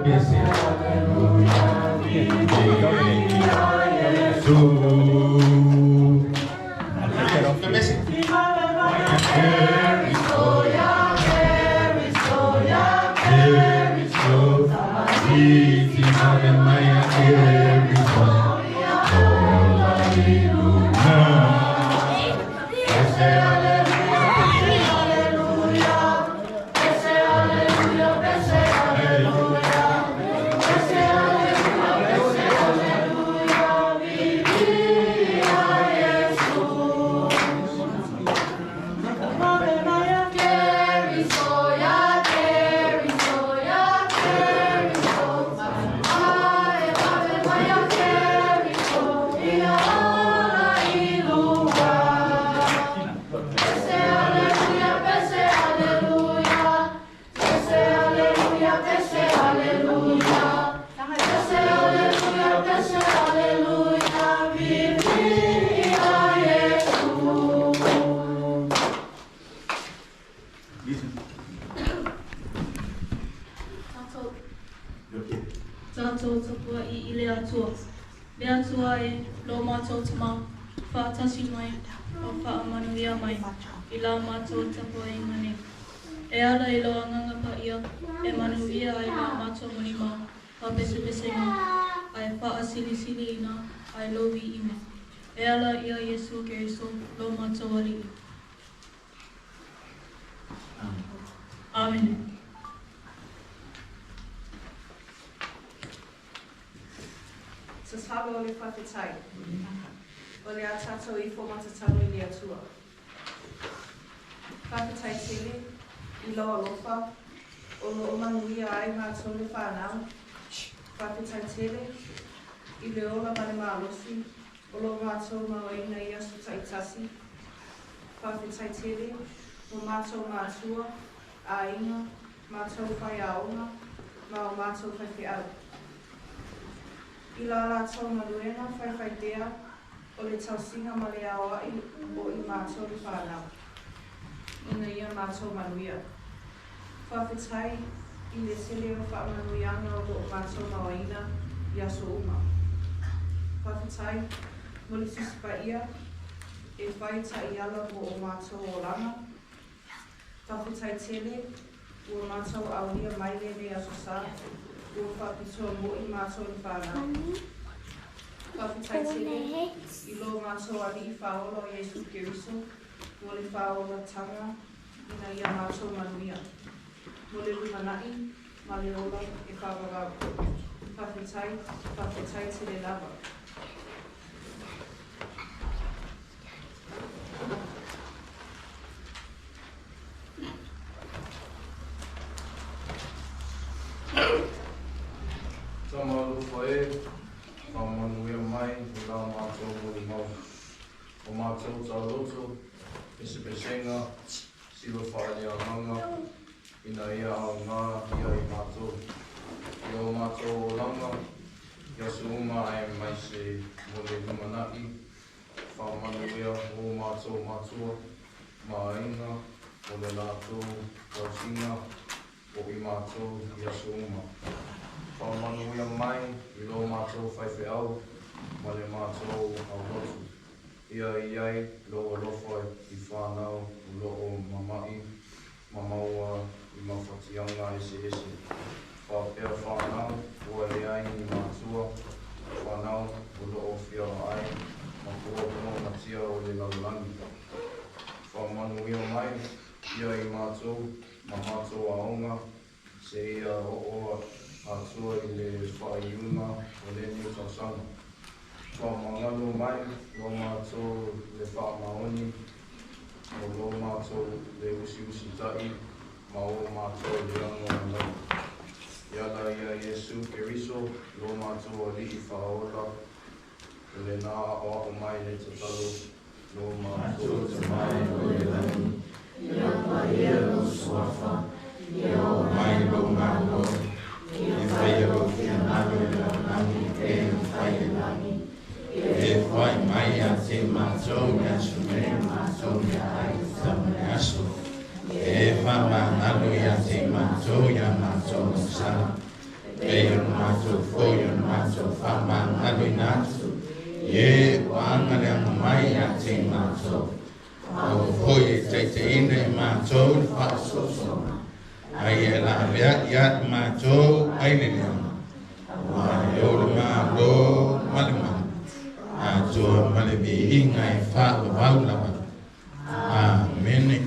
Pese. Tatou tapuai i le Atua. Le Atua e, lo matou Tama, faatasi mai ma faamanuia mai i la matou tapuaiga nei. E ala i lou Agaga Paia e manuia ai la matou molimau ma pesepesega, ae faasilisiliina ai lou viiga. E ala ia Iesu Keriso lo matou Alii. Amene. Tatalo o le faafetai. O le a tatou ifo ma tatalo i le Atua. Faafetai tele i lou alofa o lo o manuia ai matou le fanau. Faafetai tele i le ola ma le malosi o lo o matou mauaina i aso taitasi. Faafetai tele mo matou matua, aiga, matou faiaoga ma o matou faifeau. I la latou galuega faifaipea o le tausiga ma le aoa'i o i matou le fanau, ina ia matou manuia. Faafetai i le tele o faamanuiaga o lo o matou mauaina i aso uma. Faafetai mo le Tusi Paia e fai taiala mo o matou olaga. Faafetai tele ua matou aulia mai lenei Aso Sa, ua faapitoa mo'i matou le fanau. Faafetai tele i lo matou Alii Faaola o Iesu Keriso mo le faaolataga ina ia matou manuia, mo le lumana'i ma le ola e faavavau. Faafetai, faafetai tele lava. Tama alofa e, faamanuia mai i la matou molimau. O matou tauloto, pesepesega, sila faaleagaga, ina ia aoga ia i matou. I o matou olaga, i aso uma aemaise mo le lumana'i, faamanuia o matou matua ma aiga mo le latou tausiga o i matou i aso uma. Faamanuia mai i lo matou faifeau ma le matou aulotu. Ia i ai lou alofa i fanau o lo o mama'i ma maua i mafatiaga eseese, faapea fanau ua leai ni matua, fanau o lo o feaoai ma pologatia o le lalolagi. Faamanuia mai ia i matou ma matou aoga seia oo atua i le faaiuga o lenei tausaga. Faamagalo mai lo matou le faamaoni o lo matou le usiusita'i ma o matou leaga lava. E ala ia Iesu Keriso lo matou Alii Faaola, o lena aoao mai le tatalo lo matou Tama i le lagi, ia paia lou suafa, ia oo mai lou Malo, ia faia lou finagalo i le lalolagi e pei ona fai i le lagi. E foai mai ia te matou le aso nei o matou meaai e tatau ma le aso. E faamagalo ia te matou ia matou agasala, Pei ona matou foi ona matou faamagaloina atu i e ua agaleaga mai ia te i matou. Aua foi e taitaiina i matou i le faaosoosoga, a ia e laveai ia i matou ai le leaga, auā e ou le Malo ma le mana, atoa ma le viiga e faavavau lava. Amene.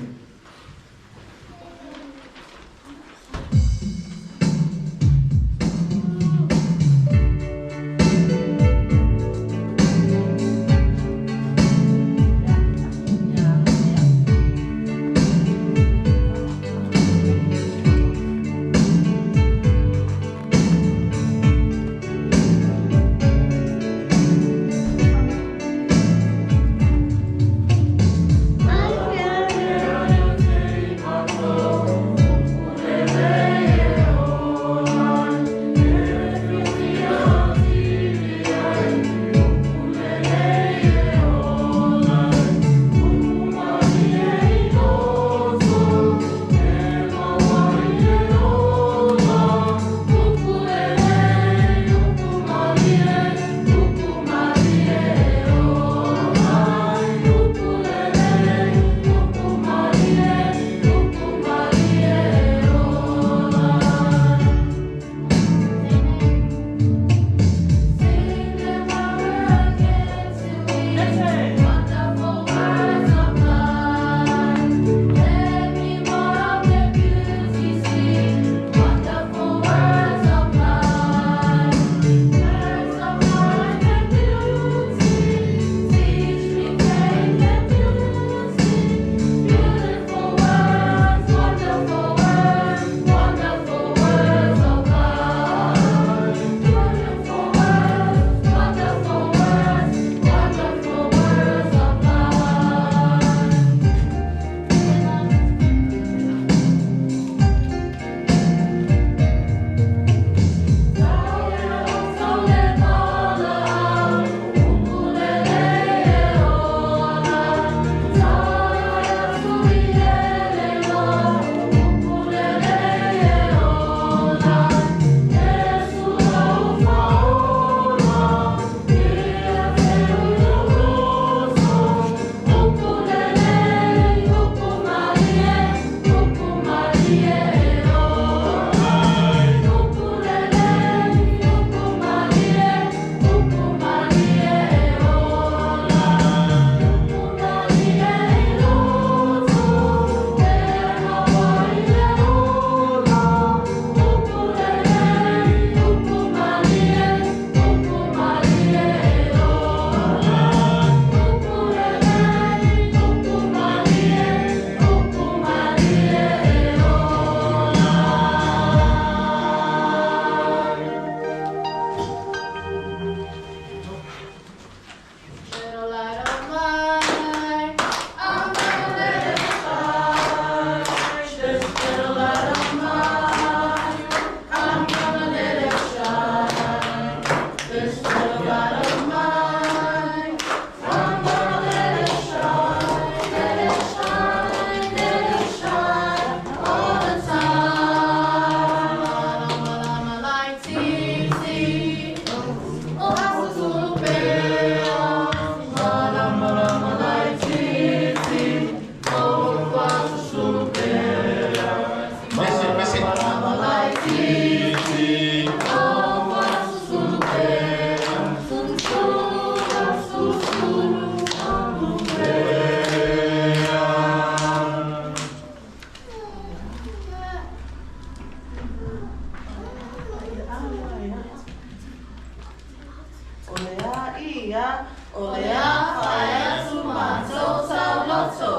O le a ia, o le a fai atu matou tauloto.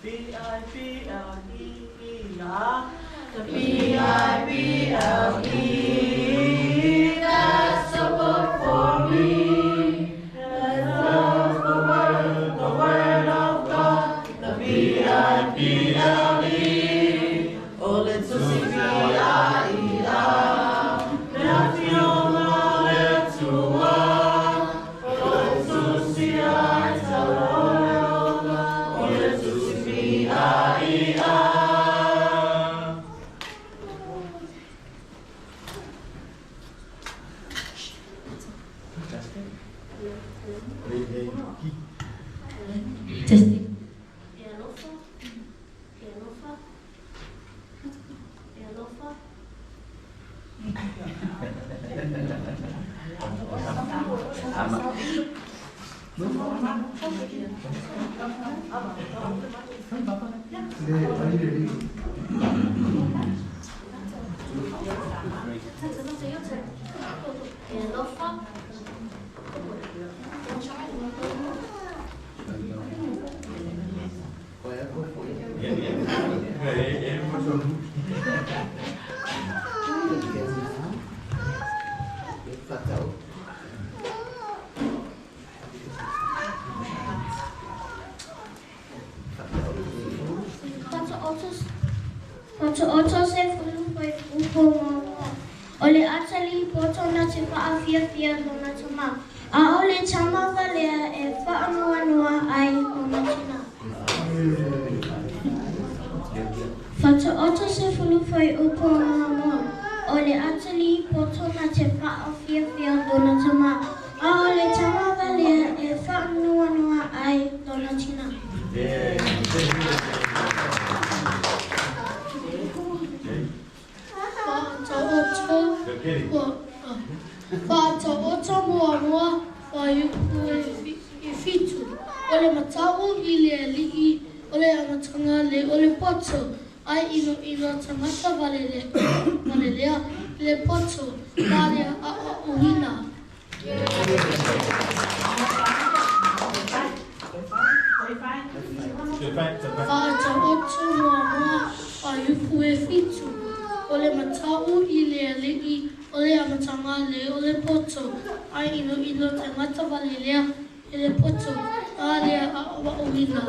B I B L E E R. The B I B L E. That's a book for me. That's the word of God. The B I B L E. O le tusi B I E R. Mea fiola le tua. O le tusi ai taulola. O le tusi B I E R. Fa'ataoto se fulu fuaiupu muamua, o le atalii poto na te fa'afiafia lona tamā, a o le tama valea e fa'anuanua ai lona tinā. Fa'ataoto se fulu fuaiupu muamua, o le atalii poto na te fa'afiafia lona tamā, a o le tama valea e fa'anuanua ai lona tinā. Fa'ataoto muamua fuaiupu e fitu, o le mata'u i le ali'i o le amataga le o le poto, ae inoino tagata valelea i le poto ma le a'oa'oina. Fa'ataoto muamua fuaiupu e fitu, o le mata'u i le ali'i o le amataga le o le poto, ae inoino tagata valelea i le poto ma le a'oa'oina.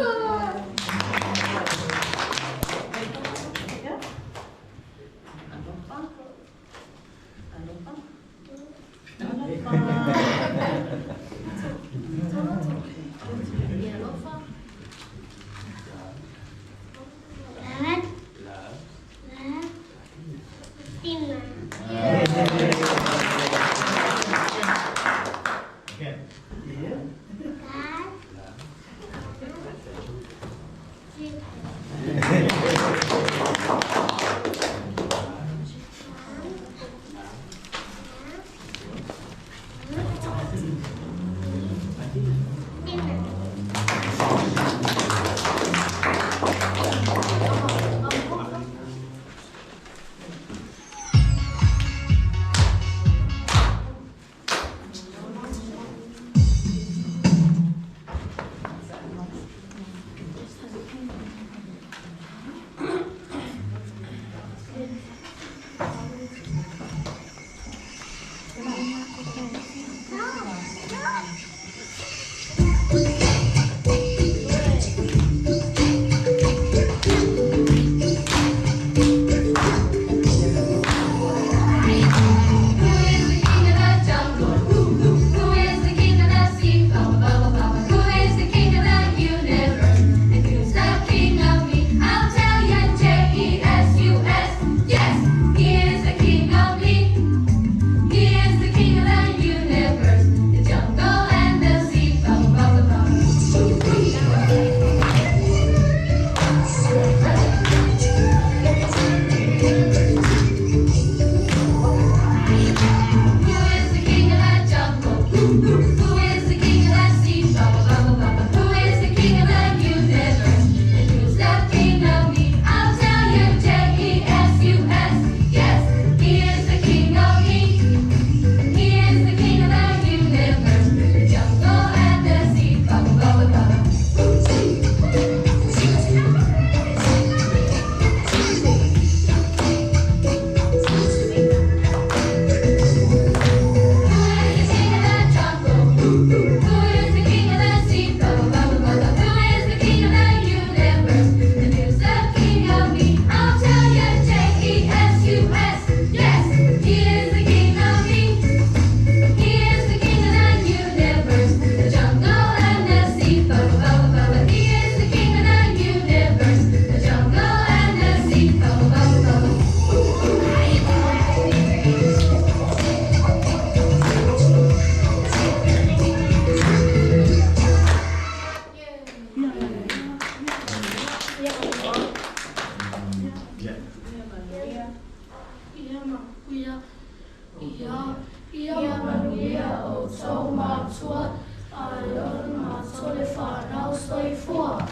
Ia manuia o tau matua, a le o le matua le whanau soifua.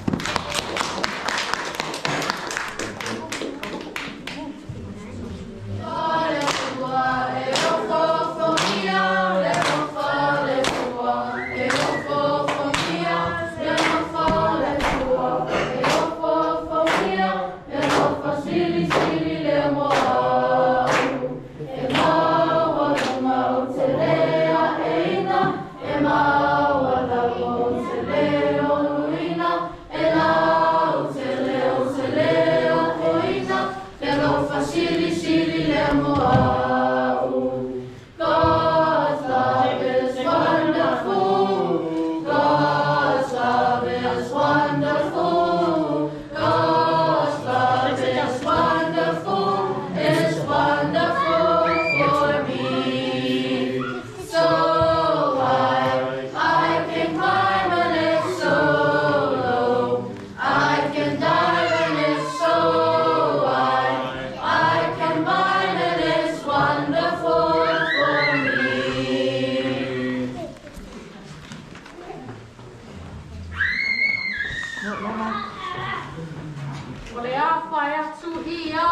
a fai atu ia.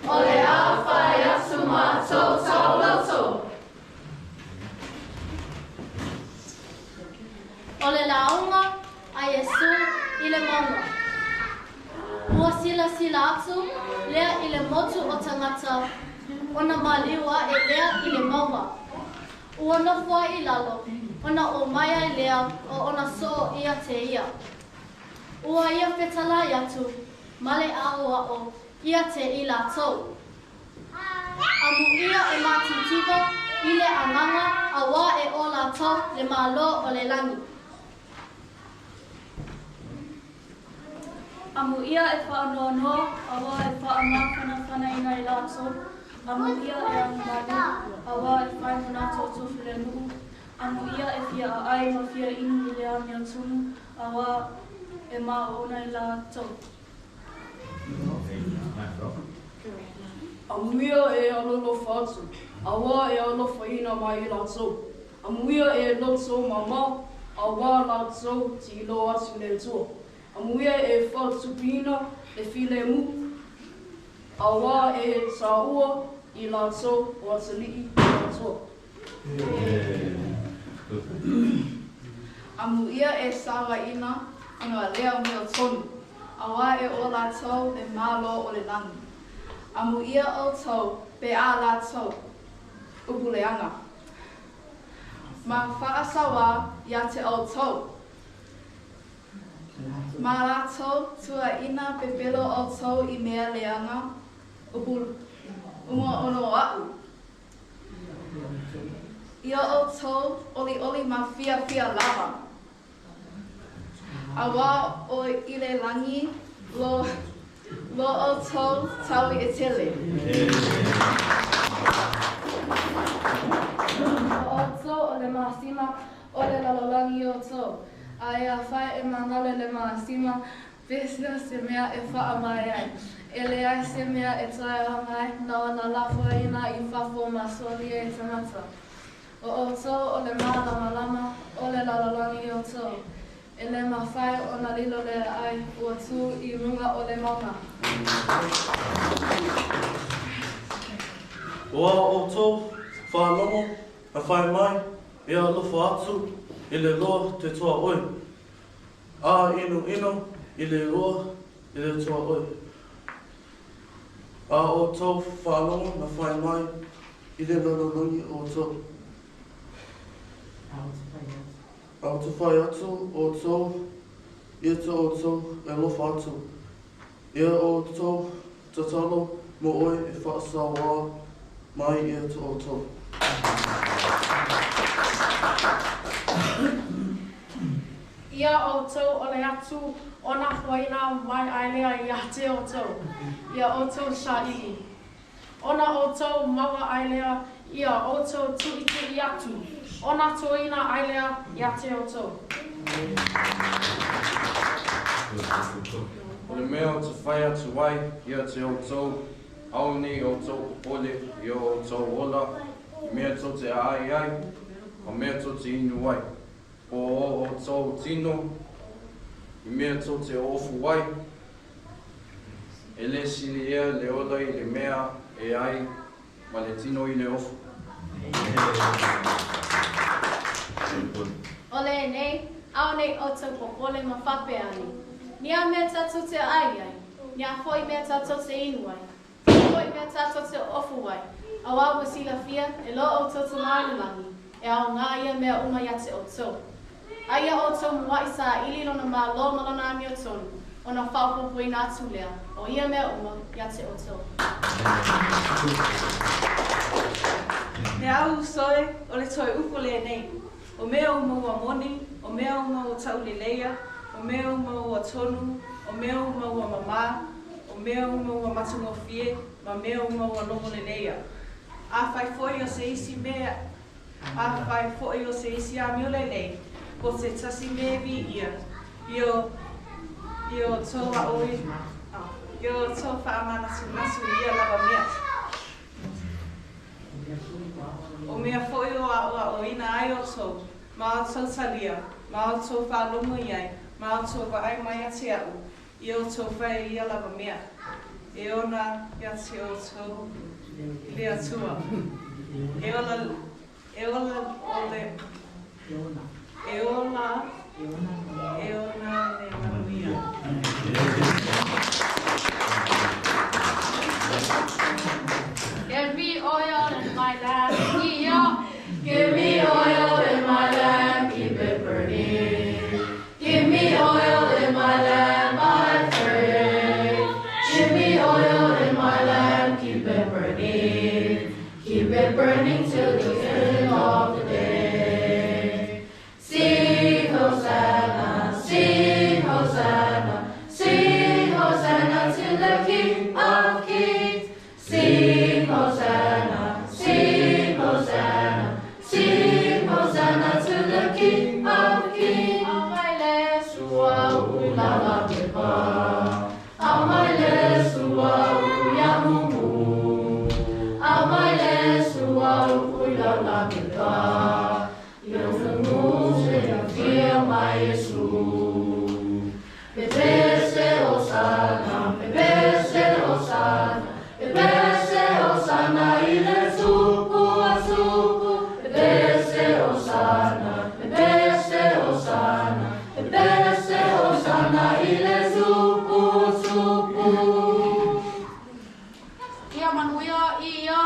O le a fai atu matou tauloto. O le lauga a Iesu i le mauga. Ua silasila atu lea i le motu o tagata, ona maliu aʻe lea i le mauga. Ua nofo ai i lalo, ona oo mai ai lea o ona soo ia te ia. Ua ia fetalai atu ma le aʻoaʻo ia te i latou. Amuia e matitiva i le agaga, auā e o latou le Malo o le lagi. Amuia e faanoanoa, auā e faamafanafanaina i latou. Amuia e agamalu, auā e fai mo latou tofi le nuu. Amuia e fia aai ma fia inu i le amiotonu, auā e maoona i latou. Amuia e alolofa atu, auā e alofaina mai i latou. Amuia e loto mamā, auā latou te iloa atu i le Atua. Amuia e faatupuina le filemu, auā e taua i latou o atalii o le Atua. Amuia e sauaina aga le amiotonu, auā e o latou le Malo o le lagi. Amuia outou pe a latou upu leaga ma faasauā ia te outou. Ma latou tuuaina pepelo outou i mea leaga upu uma ona o aʻu. Ia outou olioli ma fiafia lava, auā o i le lagi lo outou taui e tele. O outou o le masima o le lalolagi outou. Ae afai e magalo le masima, pehea se mea e faamae ai? E leai se mea e toe aoga ai, na ona lafoina i fafo ma solia e tagata. O outou o le mālamalama o le lalolagi outou. E le mafai ona lilo le aai ua tu i luga o le mauga. O a outou faalogo na fai mai e alofa atu i le loa te tuaoi, a inoino i le ua i le tuaoi. A outou faalogo na fai mai i le lalolagi outou. A o te fai atu outou ia te outou e alofa atu. Ia outou tatalo mo oe e faasauā mai ia te outou. Ia outou o le atu ona huaina mai ai lea ia te outou, ia outou saili. Ona outou maua ai lea ia outou tuitui atu, ona toina ai lea ia te outou. O le mea ou te fai atu ai ia te outou, aua nei outou popole i o outou ola, i mea tou te aai ai, ma mea tou te inu ai, po o outou tino, i mea tou te ofu ai. E le sili ea le ola i le mea e ai ma le tino i le ofu? O lenei, aua nei outou popole ma faapea ane, Ni a mea tatou te ai ai, ni a foi mea tatou te inu ai, ni foi mea tatou te ofu ai, auā ua silafia e lo outou Tamā i le lagi, e aoga ia mea uma ia te outou. A ia outou muaʻi saili lona Malo ma lona amiotonu, ona faaopoopoina atu lea o ia mea uma ia te outou. Le au uso e, o le toe upu lenei, o mea uma ua moni, o mea uma ua tauleleia, o mea uma ua tonu, o mea uma ua mamā, o mea uma ua matagofie, ma mea uma ua logoleleia. Afai foi o se isi mea, afai foi o se isi amio lelei, po o se tasi mea e viia, ia outou ia outou faamanatunatu i ia lava mea. O mea foi o aʻoaʻoina ai outou, ma outou talia, ma outou faalogo i ai, ma outou vaai mai ia te aʻu, ia outou faia ia lava mea. E ona ia te outou i le Atua. E ola, e ola o le, e ola, e ona le manuia. Give me oil in my lamp, yeah. Give me oil in my lamp, keep it burning. Give me oil in my lamp, I pray. Give me oil in my lamp, keep it burning. Keep it burning till the end of the day. Sing Hosanna, sing Hosanna, sing Hosanna to the King of Kings. Sing Hosanna, sing Hosanna, sing Hosanna to the King of Kings. Amaile sua ulala pepa, amaile sua uyamumu, amaile sua ulala pepa. Yofumu se fia maesu. Bebese Hosanna, bebese Hosanna, bebese Hosanna ile supu asupu. Bebese Hosanna, bebese Hosanna, bebese Hosanna ile supu supu. Ia manuia ia.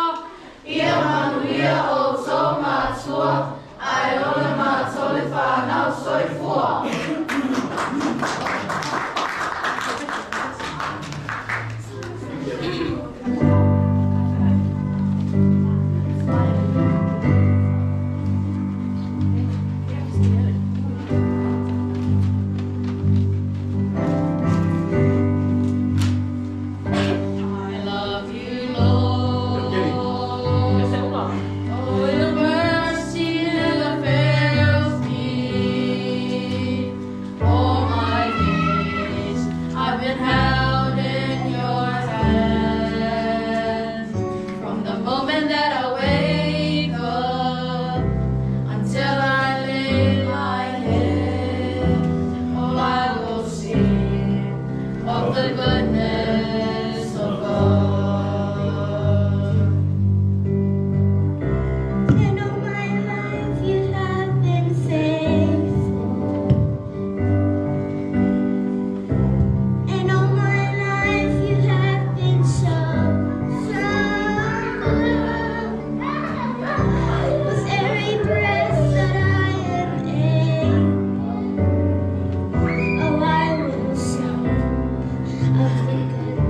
Ia manuia o tō mātua, ai o le mātou le whānau soifua. I love you, Lord. Oh, your mercy never fails me. All my days I've been held in your hands. From the moment that I wake up until I lay my head, oh, I will sing of the goodness of God. And all my life you have been faithful. And all my life you have been so, so good. With every breath that I am able, oh, I will sing of the goodness.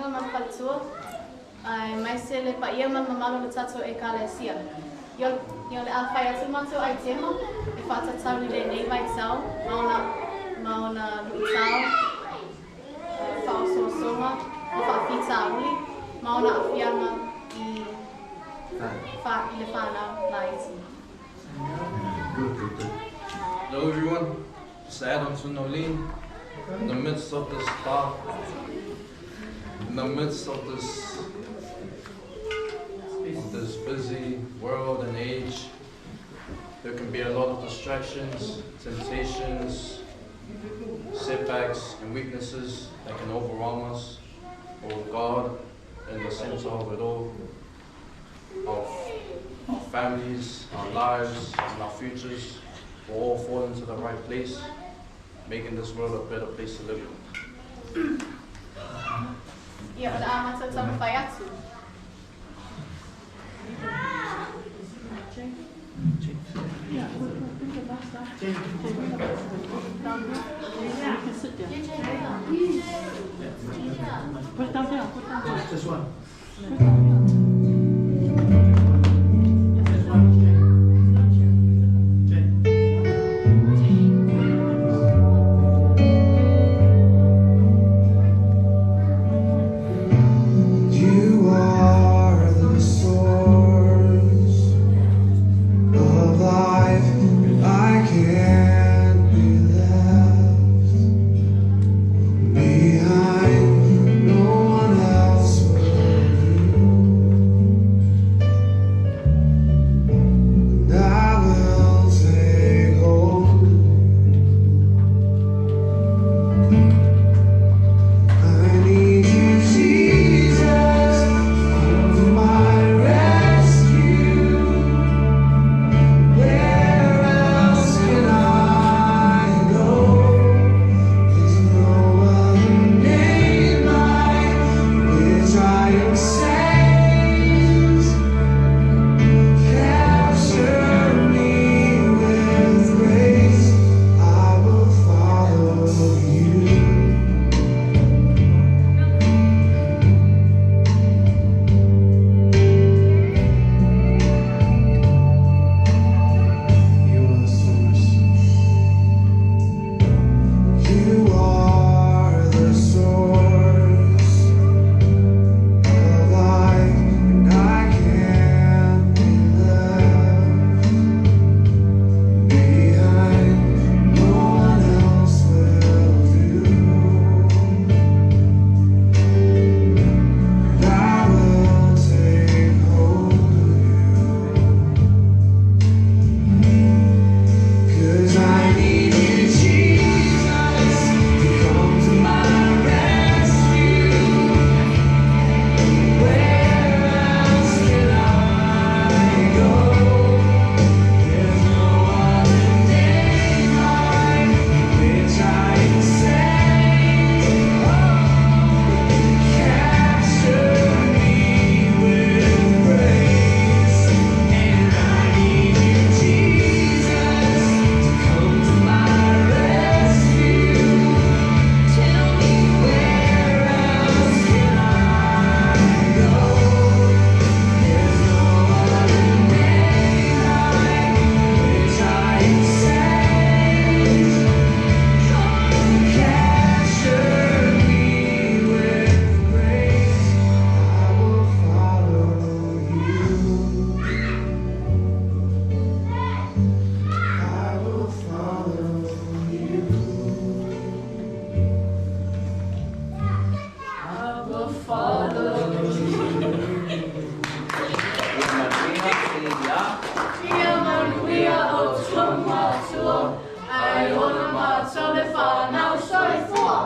aiga ma le faletua, aemaise le paia ma le mamalu o le tatou Ekalesia. Ia o le a fai atu le matou aitema e faatatau i lenei vaitau ma ona ma ona luitau, faaosoosoga ma faafitauli ma ona aafiaga i i le fanau laiti. Hello everyone, it's Adam to Nolene. In the midst of this dark, in the midst of this, of this busy world and age, there can be a lot of distractions, temptations, setbacks, and weaknesses that can overwhelm us. But with God in the center of it all, our, our families, our lives, and our futures will all fall into the right place, making this world a better place to live in. Ia, o le a matou taumafai atu. Put it down there, put it down there. This one. You are the source of life, and I can't be left behind. No one else will do, and I will take hold. I need you, Jesus, come to my rescue. Where else can I go? There's no other name by which I am saved. Capture me with grace. I will follow you. You are the source. You are the source of life, and I can't be left behind. No one else will do. And I will take hold of you. 'Cause I need you, Jesus, to come to my rescue. Where else can I go? There's no other name by which I am saved. Oh, capture me with grace, and I need you, Jesus, to come to my rescue. Tell me where else can I go? There's no other name by which I am saved. Capture me with grace. I will follow you. I will follow you. I will follow Ia manuia o tou matua, ae ona matou le fanau soifua.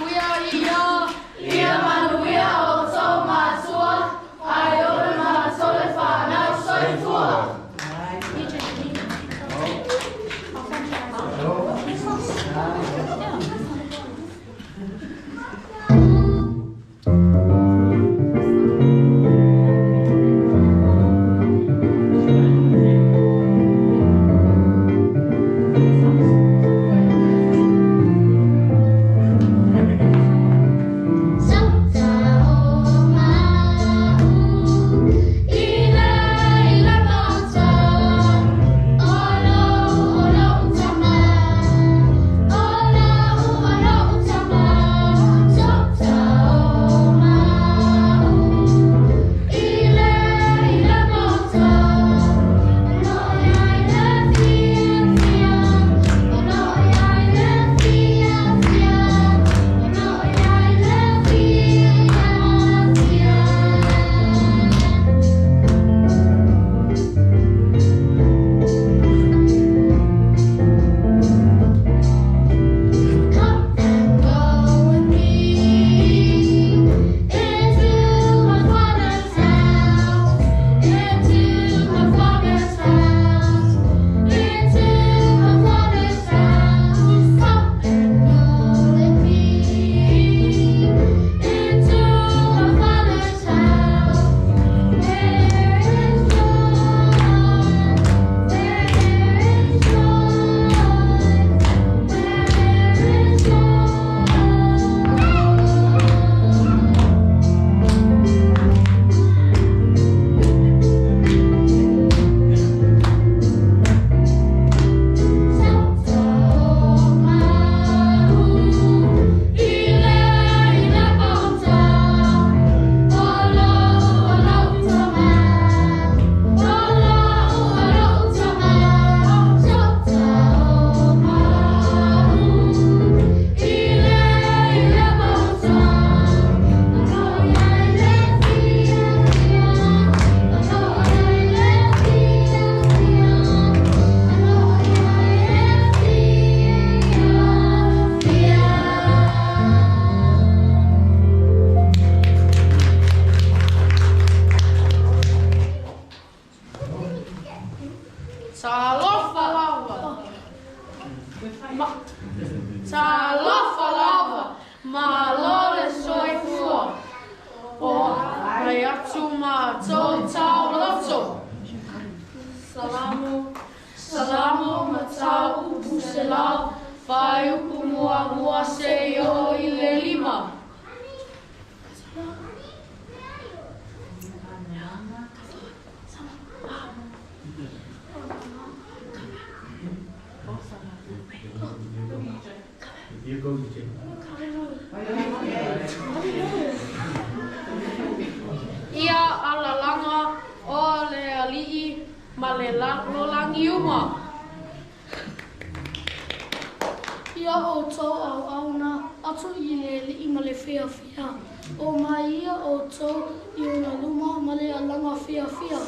Manuia ia. Ia manuia outou matua, ae ole matou le fanau. Soifua. Talofa lava. Talofa lava. Malo le soifua. O ai atu matou tauloto. Salamu, salamu matau upu se lau, whaiupu mua mua se i o i le lima. You go, DJ. Ia alalanga o le ali'i ma le lolangi uma. Ia o tau au auna atu i le ali'i ma le fia fia. O mai ia o tau i ona luma ma le alanga fia fia.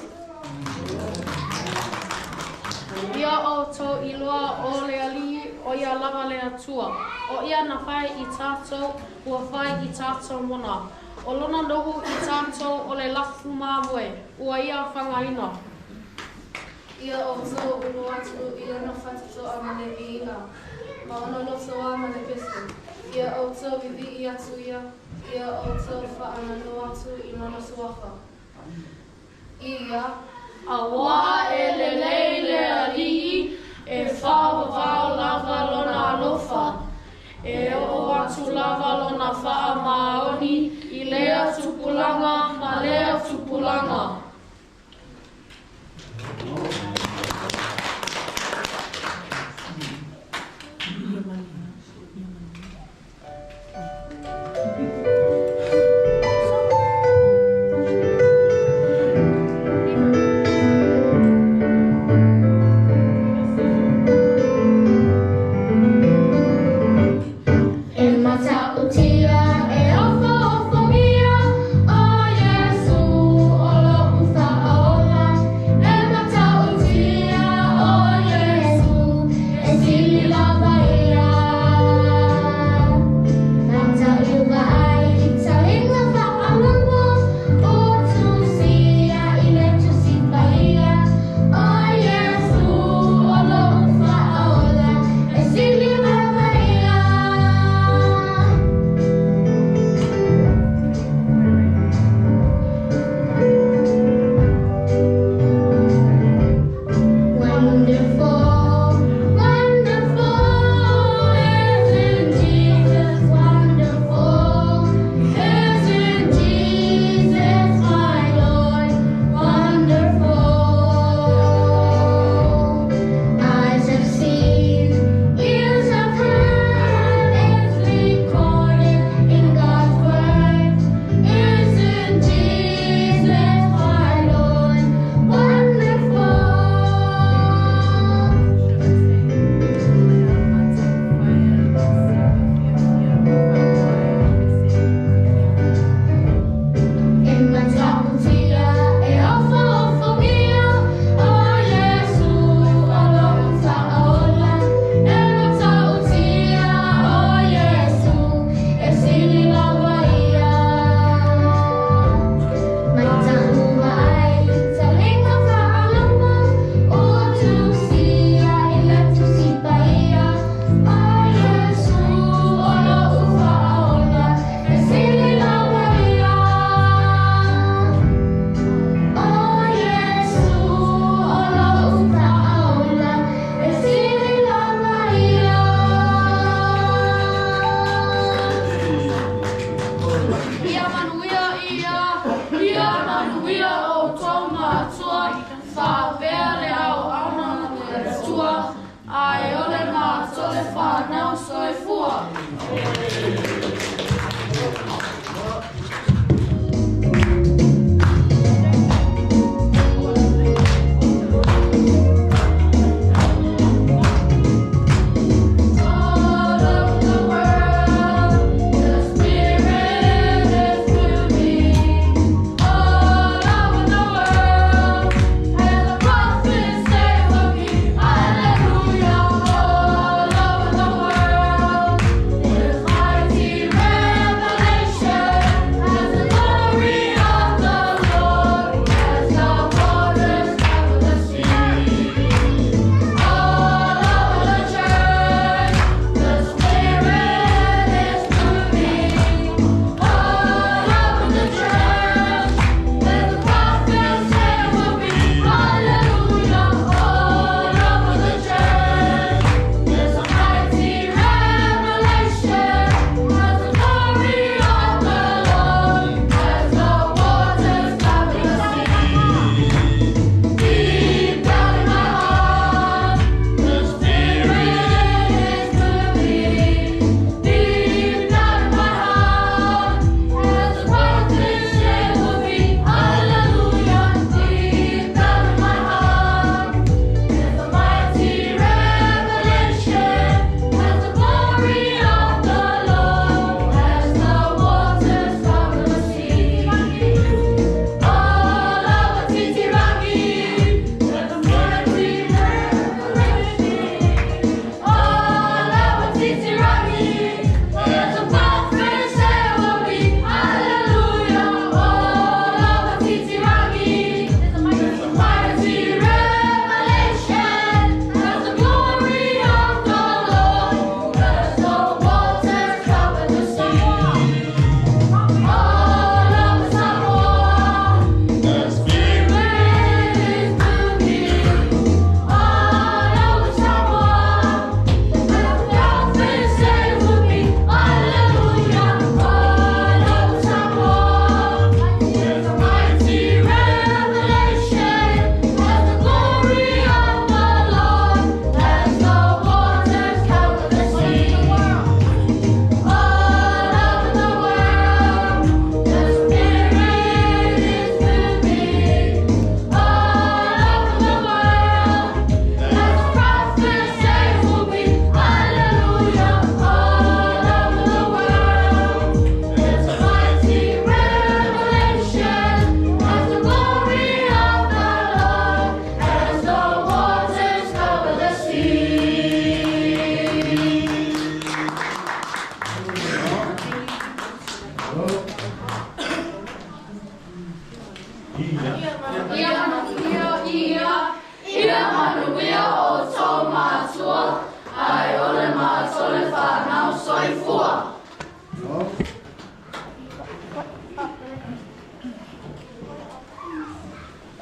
Ia o tau iloa o le ali'i o ia lava le atua. O ia na whai i tātou, ua whai i tātou mona. O lona nohu i tātou o le lafu māmoe, ua ia whangaina. Ia o tau ulu atu i ona whatatoa ma le viinga, ma ona lotoa ma le pese. Ia o tau vivi i atu ia, ia o tau whaanano atu i lona suafa. Ia, Aua e lelei le ali'i, e whawawao lava lona alofa. E o atu lava lona whaa maoni, i lea tupulanga ma lea tupulanga. E matautia e ofofogia o Iesu o lou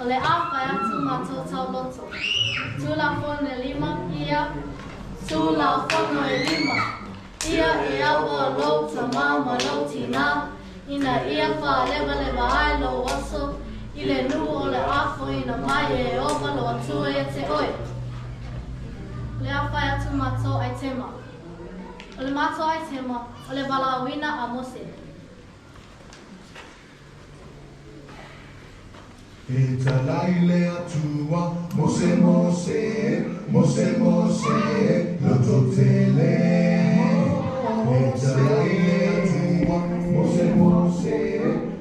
O le a fai atu matou tauloto. Tulafono e lima, ia. Tulafono e lima, ia e aua lou tamā ma lou tinā, ina ia faalevaleva ai lou aso i le nuu o le a foina mai e Ieova lou Atua ia te oe. O le a fai atu matou aitema. O le matou aitema, o le valaauina a Mose. E talai le Atua, Mose, Mose, Mose, Mose, loto tele. E talai le Atua, Mose, Mose,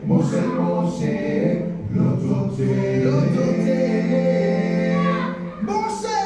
Mose, Mose, loto tele. Loto tele. Mose!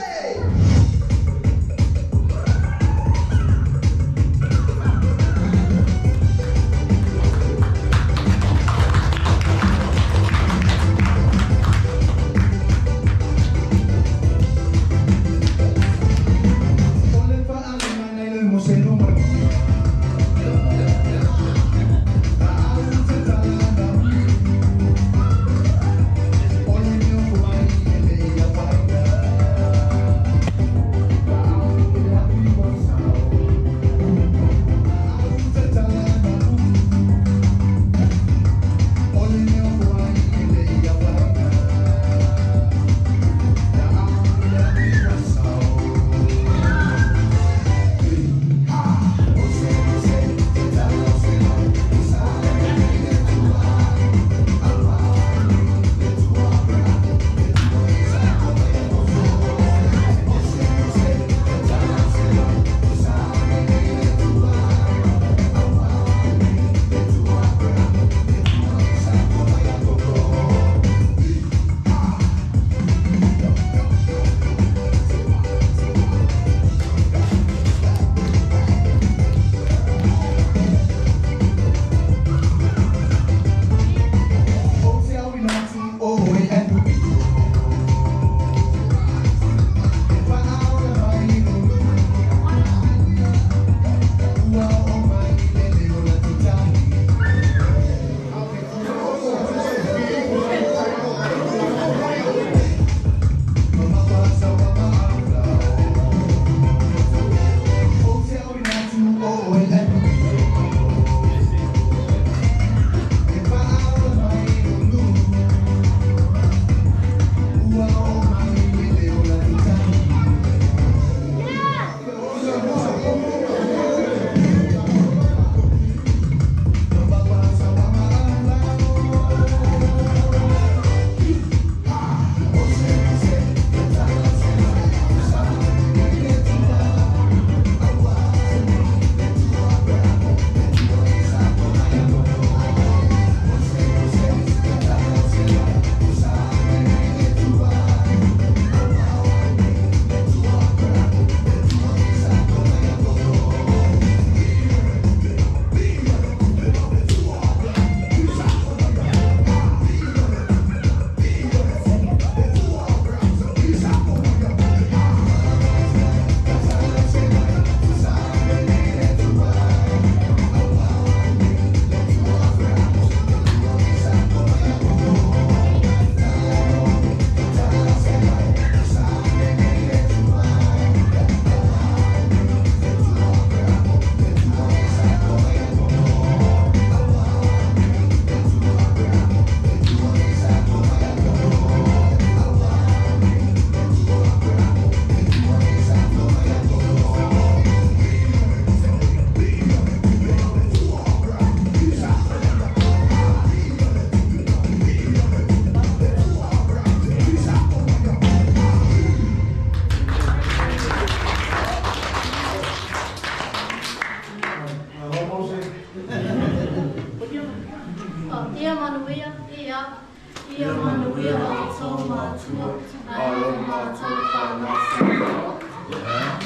Ia manuia, ia, ia manuia outou matua, a o mātou whanau. Yeah.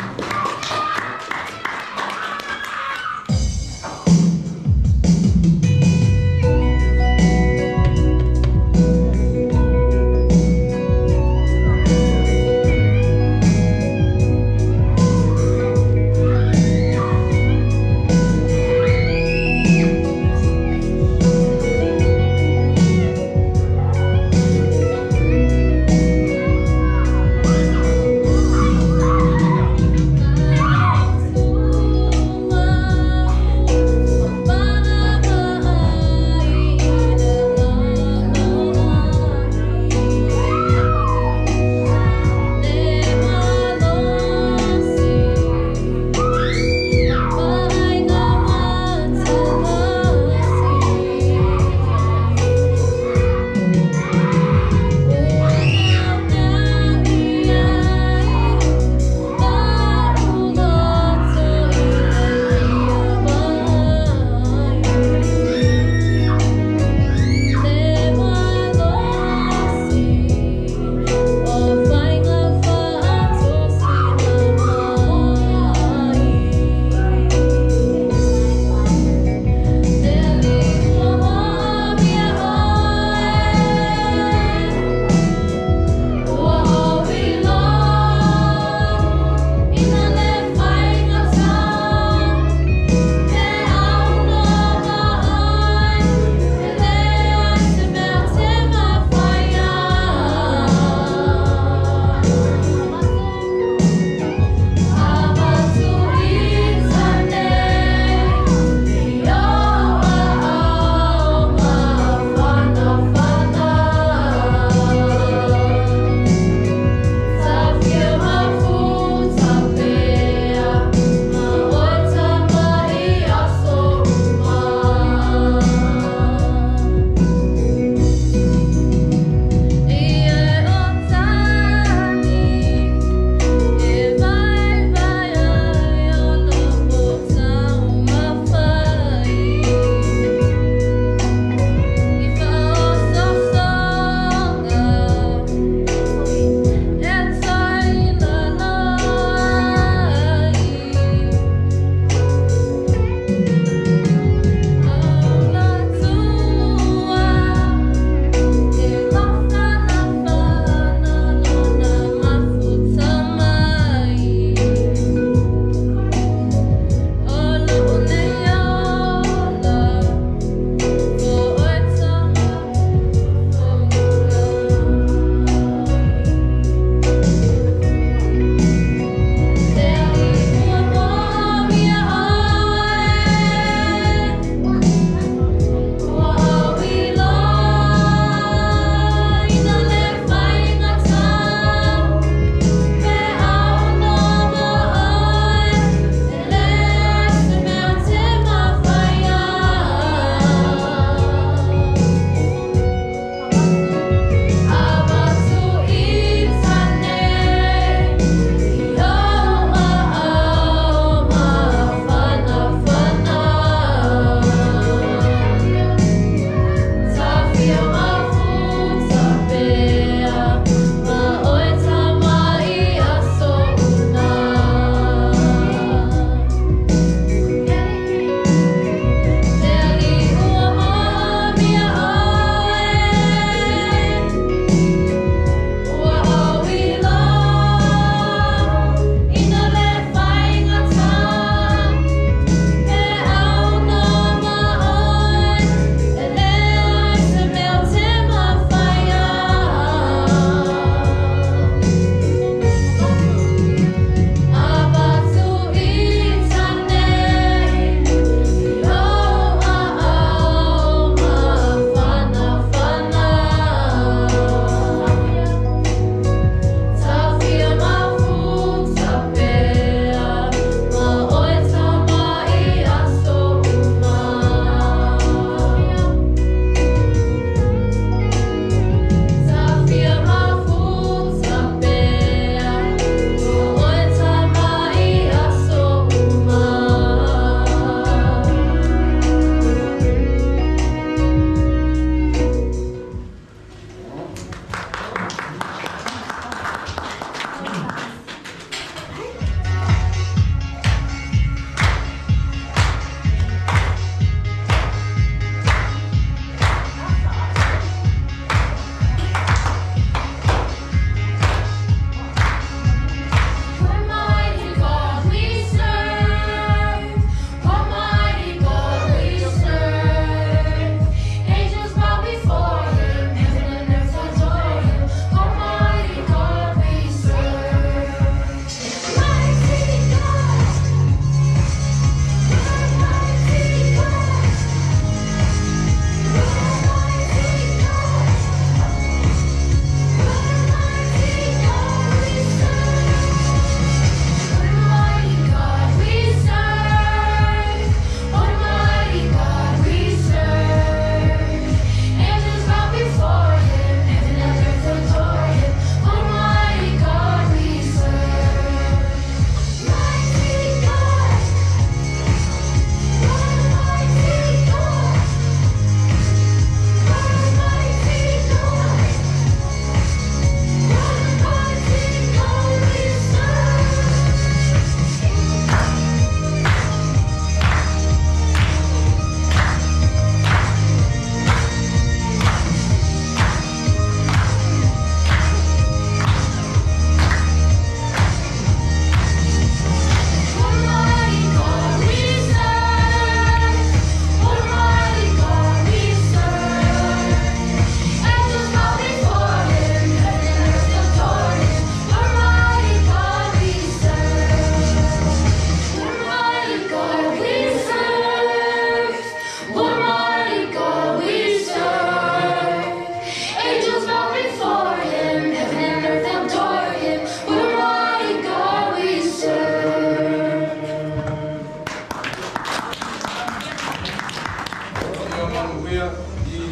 Manuia,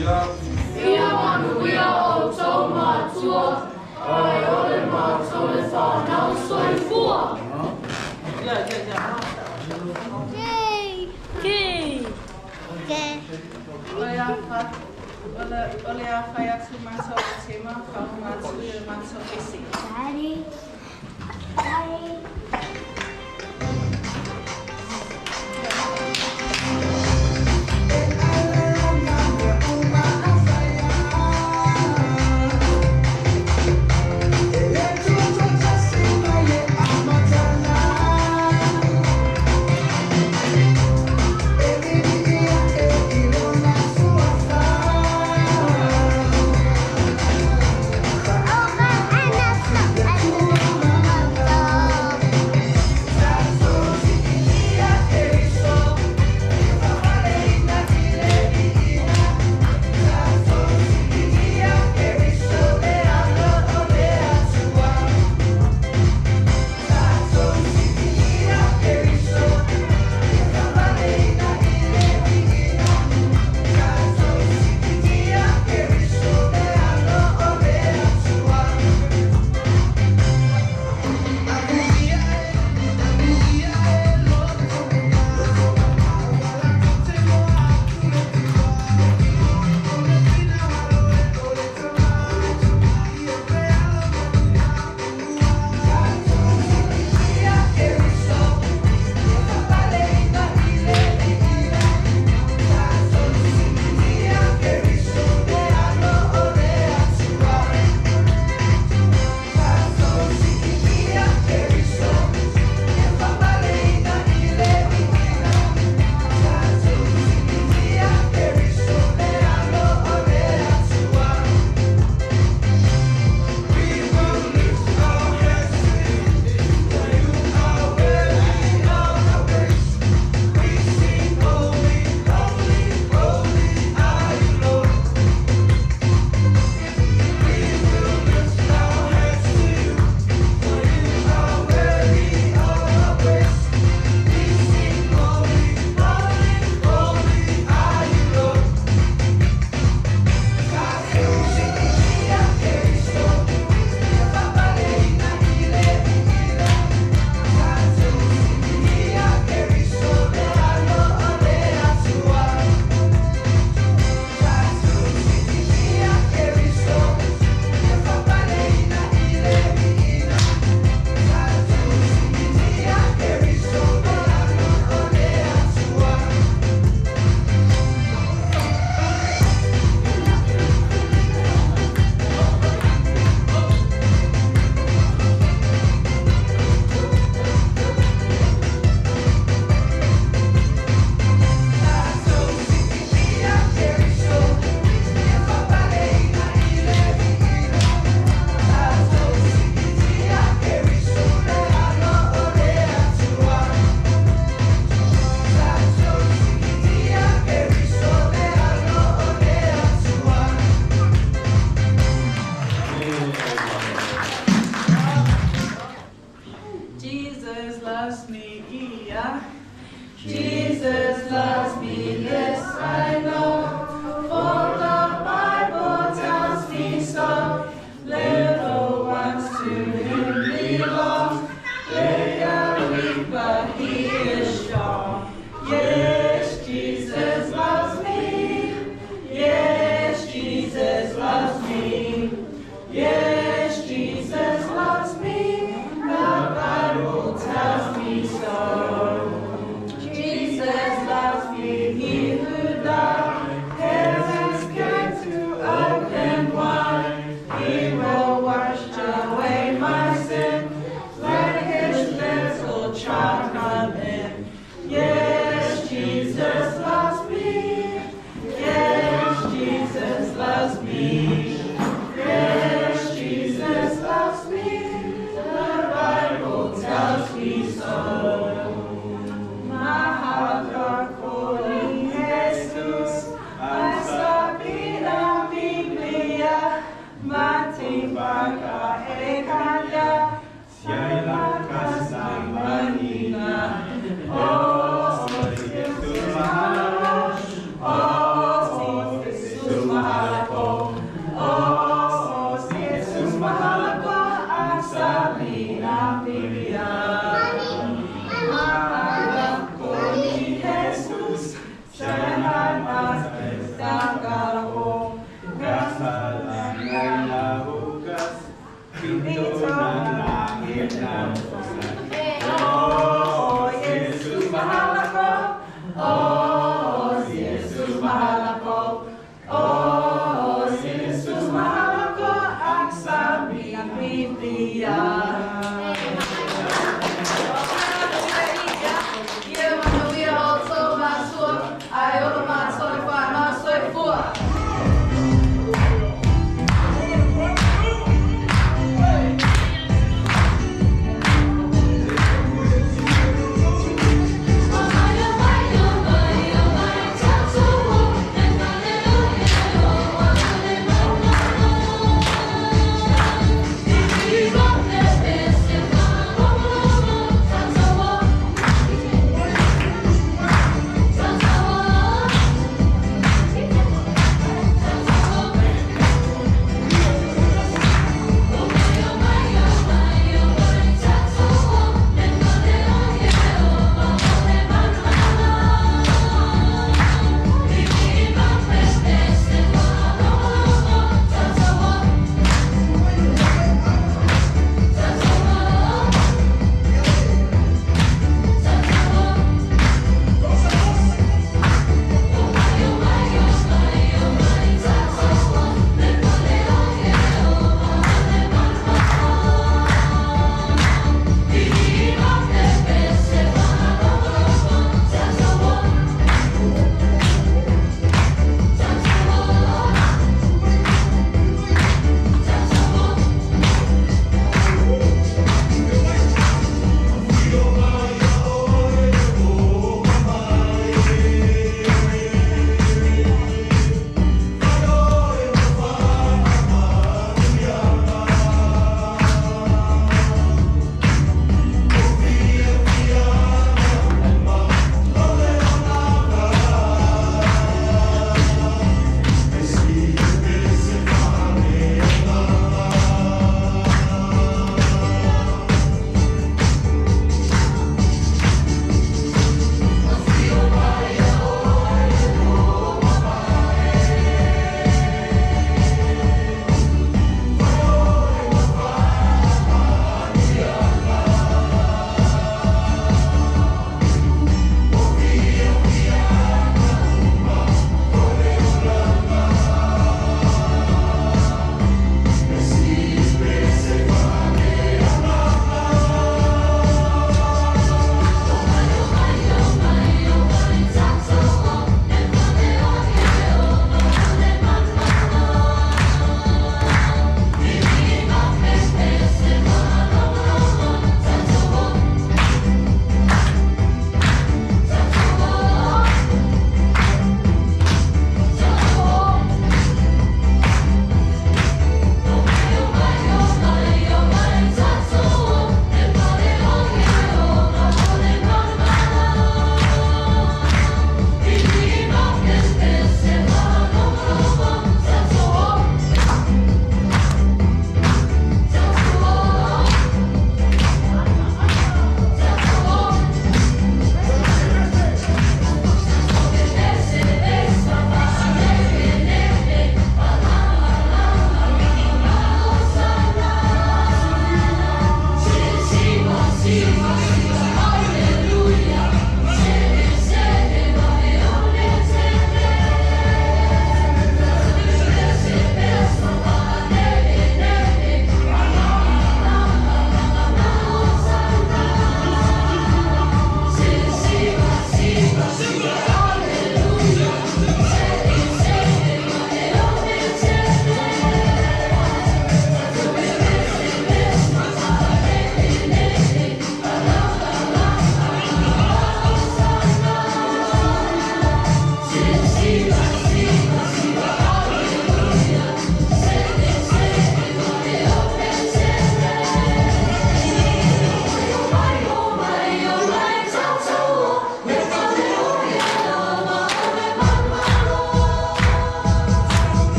ia. Ia manuia outou matua, ae ole matou le fanau soifua. Yeah. K. K. O le a whai atu mātou o tema, whaonga atu i le mātou ese. Daddy. Daddy.